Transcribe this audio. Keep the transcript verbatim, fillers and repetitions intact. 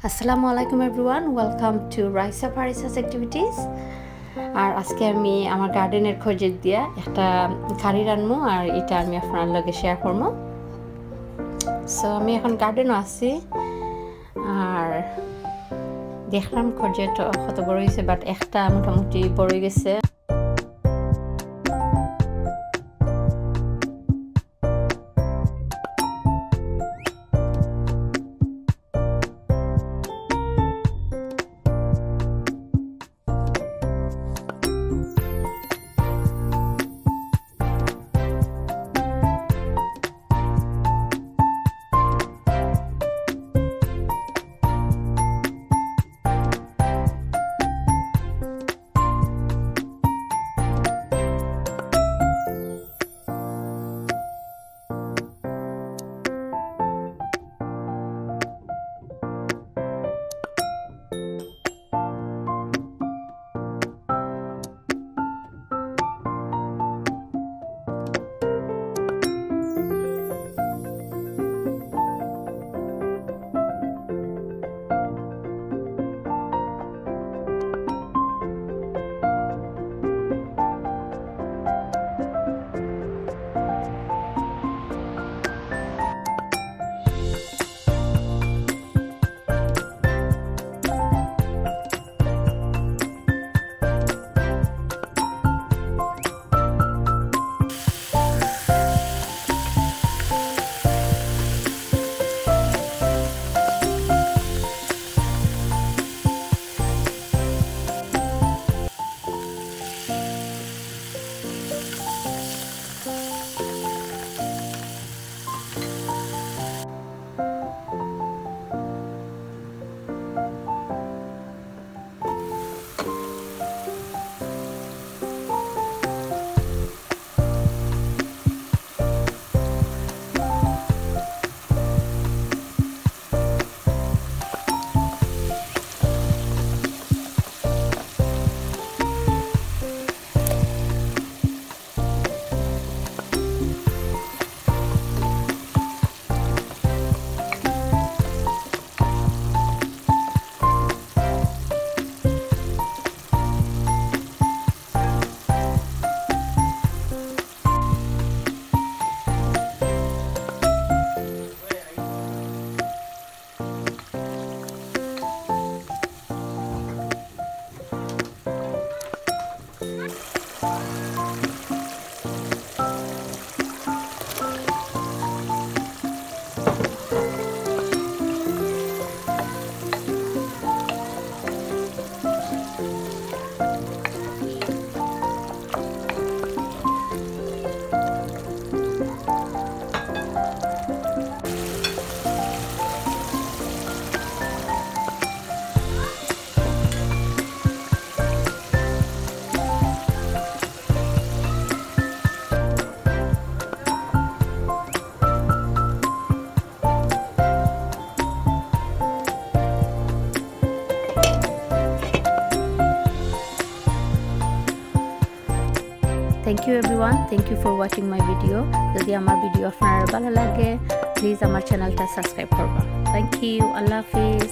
আসসালামু আলাইকুম everyone, welcome to Raisa Farisa's Activities। আর আজকে আমি আমার গার্ডেনের খোঁজে দিয়া একটা কারি রানমু, আর এটা আমি আপনার লগে শেয়ার করবো। সো আমি এখন গার্ডেনও আছি, আর দেখলাম খোঁজে তো কত বড় হয়েছে, বাট একটা মোটামুটি বড় হয়ে গেছে। Thank you everyone, thank you for watching my video। যদি আমার ভিডিও আপনার ভালো লাগে, প্লিজ আমার চ্যানেলটা সাবস্ক্রাইব করবা। Thank you, Allah Hafiz.